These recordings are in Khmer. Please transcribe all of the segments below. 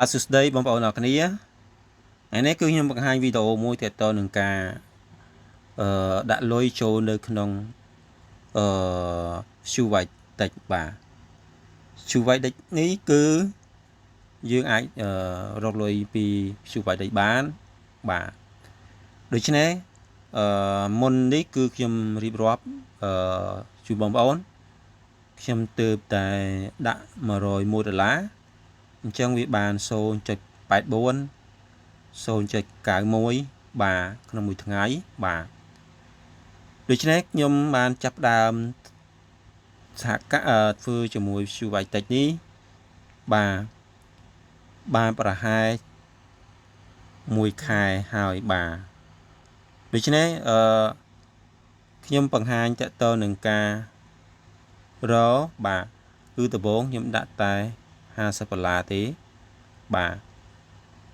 បាទសួស្តីបងប្អូនអរគ្នាថ្ងៃនេះគឺខ្ញុំបង្ហាញវីដេអូមួយទាក់ទងនឹងការដាក់លុយចូលនៅក្នុងអឺ Suvitech បាទ Suvitech នេះគឺយើងអាចរកលុយពី Suvitech បានបាទដូច្នេះមុននេះគឺខ្ញុំរៀបរាប់ជូនបងប្អូនខ្ញុំទើបតែដាក់101ដុល្លារអញ្ចឹងវាបាន 0.84 0.91 បាទក្នុងមួយថ្ងៃបាទដូច្នេះខ្ញុំបានចាប់ដើមសហការធ្វើជាមួយ Suvitech នេះបាទបានប្រហែលមួយខែហើយបាទដូច្នេះខ្ញុំបង្ហាញតទៅនឹងការរបាទគឺដំបូងខ្ញុំដាក់តែ50ដុល្លារទេបាទ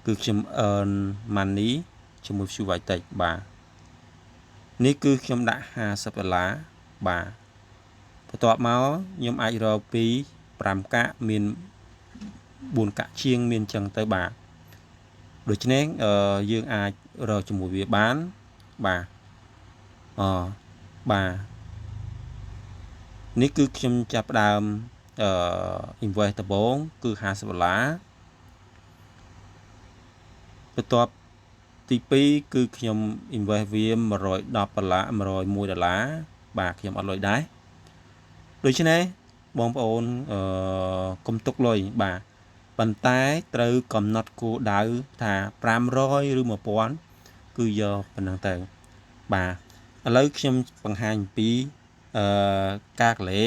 គឺខ្ញុំ earn money ជាមួយ Suvitech បាទនេះគឺខ្ញុំដាក់50ដុល្លារបាទបន្ទាប់មកខ្ញុំអាចរកពី5កាក់មាន4កាក់ជាងមានចឹងទៅបាទដូច្នេះយើងអាចរកជាមួយវាបានបាទអបាទនេះគឺខ្ញុំចាប់ផ្ដើមinvest ដំបូងគឺ50ដុល្លារបន្ទាប់ទី2គឺខ្ញុំ invest វា110ដុល្លារ101ដុល្លារបាទខ្ញុំអត់លុយដែរដូច្នេះបងប្អូនកុំទុកលុយបាទប៉ុន្តែត្រូវកំណត់គោលដៅថា500ឬ1000គឺយកប៉ុណ្ណឹងទៅបាទឥឡូវខ្ញុំបង្ហាញពីការកលេ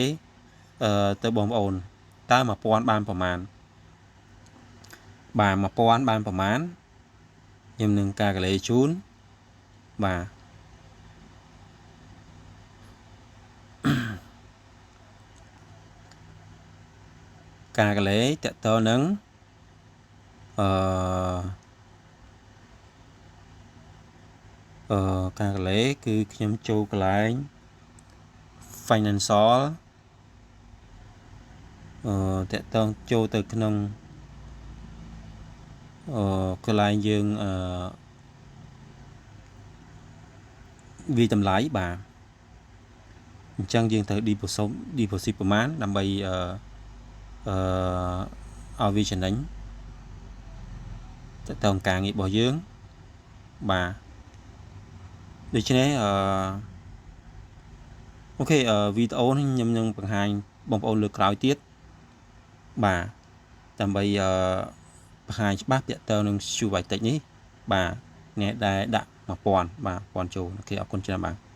ទៅបងប្អូនតើ1000បានប្រមាណបាទ1000បានប្រមាណខ្ញុំនឹងការកលេជូនបាទការកលេតតនឹងអឺការកលេគឺខ្ញុំចូលកន្លែង financial តកតងចូលទៅក្នុងកន្លែងយើងវាតម្លៃបាទអញ្ចឹងយើងត្រូវ deposit ប្រមាណដើម្បីឲ្យវាចំណេញតកតងការងាររបស់យើងបាទដូច្នេះអូខេវីដេអូនេះខ្ញុំនឹងបង្ហាញបងប្អូនលើកក្រោយទៀតបាទដើម្បីបង្ហាញច្បាស់ទាក់ទងនឹង Suvitech នេះបាទអ្នកដែលដាក់1000បាទ1000ចូលអូខេអរគុណច្រើនបាទ។